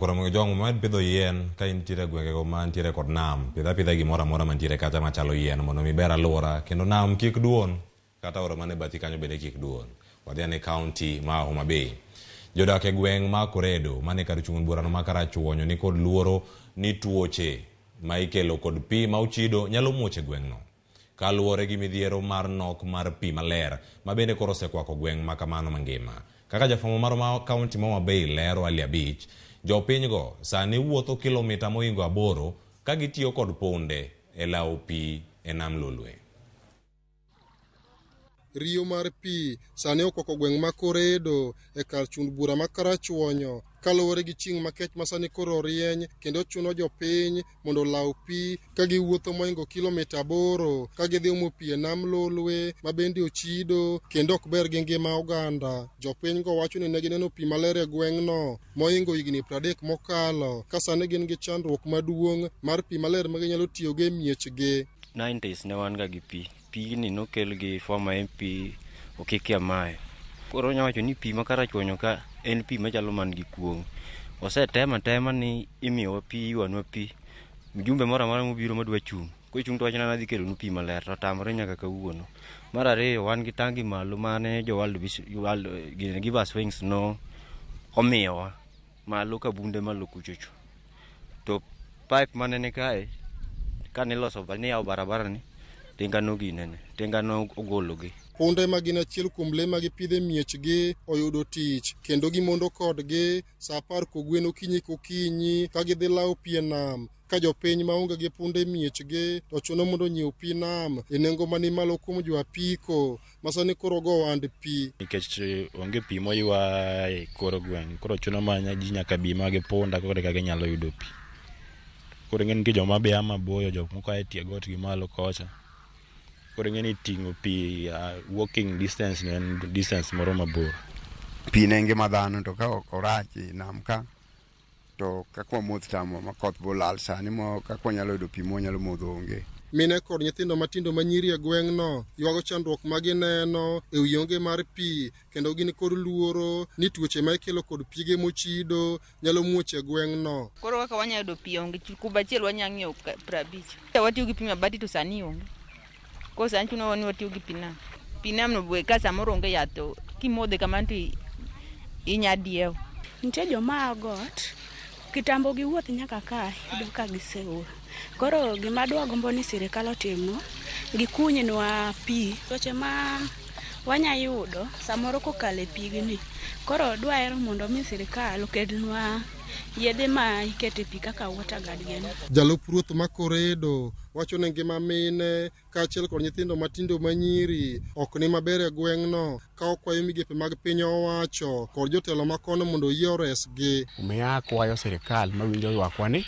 Koro Jong med pidho yien ka intiere e gwengego mantiere kod nam, pidh apidha gimoro amora mantiere kacha machalo yien mondo mi ber aluora kendo nam kik duon kata aora man e bathi kanyo bende kik duon. Wadhi ane kaunti ma Homa Bay. Jodak e gweng' ma Koredo mane kar chung' burano ma Karachuonyo ni kod luoro ni tuoche ma ikelo kod pi ma ochido nyalo muoch e gweng'no. Kaluwore gi midhiero mar nok mar pi maler ma bende koro osekwako gweng' ma kamano mangima. Kaka jafwambo marwa ma kaunti ma Homa Bay lero Ali Abich, jopinygo sani wuotho kilomita mohingo 8 ka gitiyo kod punde e lawo pi e nam Lolwe. Riyo mar pi sani okwako gweng' ma Koredo e kar chund bura ma Karachuonyo kaluwore gi chieng' makech ma sani koro rieny kendo chuno jopiny mondo olaw pi ka giwuotho mohingo kilomita 8 ka gidhi omo pi e nam Lolwe ma bende ochido kendo ok ber gi ngima oganda. Jopiny go wacho ni ne gineno pi maler e gweng'no mohingo higni 30 mokalo ka sani gin gi chandruok maduong' mar pi maler ma ginyalo tiyogo e miechgi. 90s ne wan ga gi pi. Pigni nokel gi former MP Okiki Amayo. Koro onya wacho ni pi ma Karachuonyo ka en pi machalo man gi kuong'. Osetem atema ni imiyowa pi, iywanwa pi. Mjumbe moro amora mobiro madwa chung', kochung' to wacho ni an adhi kelonu pi maler to otamore nyaka kawuono. Mar ariyo wan gi tangi malo mane jo World Vision, World, Give Us Wings no omiyowa malo kabunde malo kuchocho. To pipe mane ni kae kane iloso niyawo barabara ni tinga noginene, tinga nogologi. Punde ma gin achiel kuom le ma gipidho e miechgi oyudo tich kendo gimondo kodgi sa 10 kogwen okinyi kokinyi ka gidhi lawo pi e nam. Ka jopiny maonge gi punde e miechgi to chuno mondo onyiew pi nam e nengo mani malo kuom jo apiko ma sani koro go ohand pi. Nikech onge pi moywa e kor gweng', koro chuno ma ji nyaka bi ma gi punda koro eka ginyalo yudo pi. Koro ing'e ni nitie joma be a maboyo, jok moko a e tie got gi malo kocha. Koro ing'e ni ting'o pi walking distance ne en distance moro mabor. Pi ne ngima dhano to ka orach e nam ka to kaka wamodh tamo ma koth bolal sani mo kaka wanyalo yudo pi mwanyalo modho onge. Mine kod nyithindo matindo ma nyiri e gweng'no ywago chandruok ma gineno e wi onge mar pi kendo gin kod luoro ni tuoche ma ikelo kod pige mochido nyalo muoch e gweng'no. Koro kaka wanyalo yudo pi onge, kuba achiel wanyalo ng'iewo 50. Watiyo gi pi mabati to sani onge. Koro sani chunowa ni watiyo gi pi nam. Pi nam no be ka samoro onge yath to kimodhe kamano to inya diewo. Nitie joma a got, kitambo giwuoth nyaka ka, iyudo ka giseol. Koro gima dwa gombo ni sirikal otimnwa, gikunynwa pi. Tuoche ma wanya yudo samoro kokalo e pigni. Koro dwahero mondo mi sirikal okelnwa yedhe ma ikete pi kaka water guard gini. Jalup ruoth ma Koredo wacho ni ngima mine kaachiel kod nyithindo matindo ma nyiri ok ni maber e gweng'no ka okwayo migepe mag piny owacho kod jotelo ma kono mondo oyie oresgi. Omiyo akwayo sirikal mawinjo ywakwa ni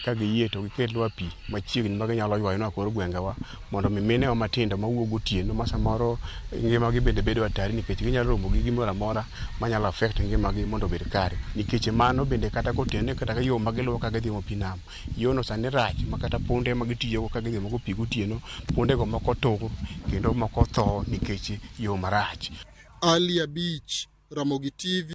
ka giyie to gikelnwa pi machiegni ma ginyalo ywayonwa kor gwengewa mondo mi minewa matindo mawuok gotieno ma samoro ngimagi bende bedo hatari nikech ginyalo romo gi gimoro amora manyalo affect ngimagi mondo obed kare. Nikech mano bende kata kotenore kata yo ma giluwo ka gidhi omo pi nam, yono sani rach ma kata punde ma gitiyogo ka gidhi omogo pi gotieno, pundego moko tur kendo moko tho nikech yo marach. Ali Abich, Ramogi TV.